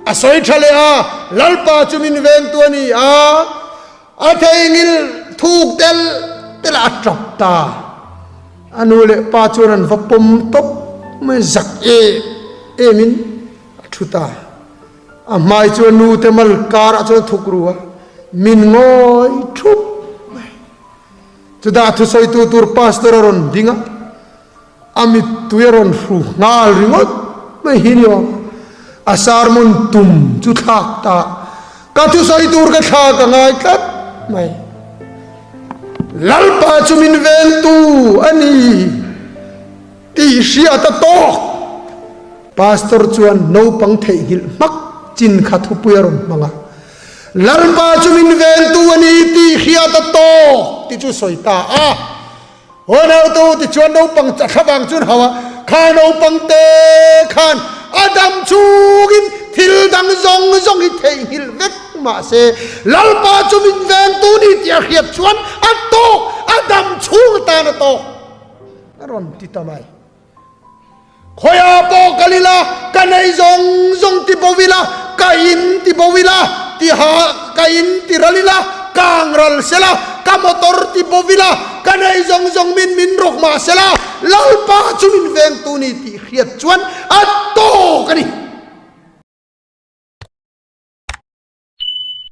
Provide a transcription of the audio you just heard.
A sawi tha leh a, Lalpa chu min vengtu a ni a, a theihnghilh thuk tel tel a tap ta. A nu leh pa chuan an va pawm tawp mai, zak em emin a thu ta. A hmai chu a nu te mal karah chuan a thuk ru a, min ngawi thup mai. Chutah thusawitu tur pastor a rawn ding a. A mittui a rawn hru nghal ringawt mai hi ni awm. A sermon tum chu thlak ta. Ka thusawi tur ka thlak a ngai tlat mai. Lalpa chu min vengtu a ni tih hriat a tawk. Pastor chuan naupang theihnghilh hmak chin kha thupui a rawn hmang a. Lalpa chu min vengtu a ni tih hriat a tawk tih chu sawi ta a. Aw nautu tichuan naupang thla vang chuan hau a, kha naupang te khan a dam chungin thil dang zawng zawng hi theihnghilh vek mahse Lalpa chu min vengtu ni tih a hriat chuan a tawk, a dam chhung atan a tawk a rawn ti ta mai. Khawiah pawh kal ila, ka nei zawng zawng ti bo ila, ka in ti bo ila, ti ha ka in ti ral ila, kang ral sela, ka motor ti bo ila, ka nei zawng zawng min min rawk mah sela, Lalpa chu min vengtu ni tih hriat chuan a tawk a ni.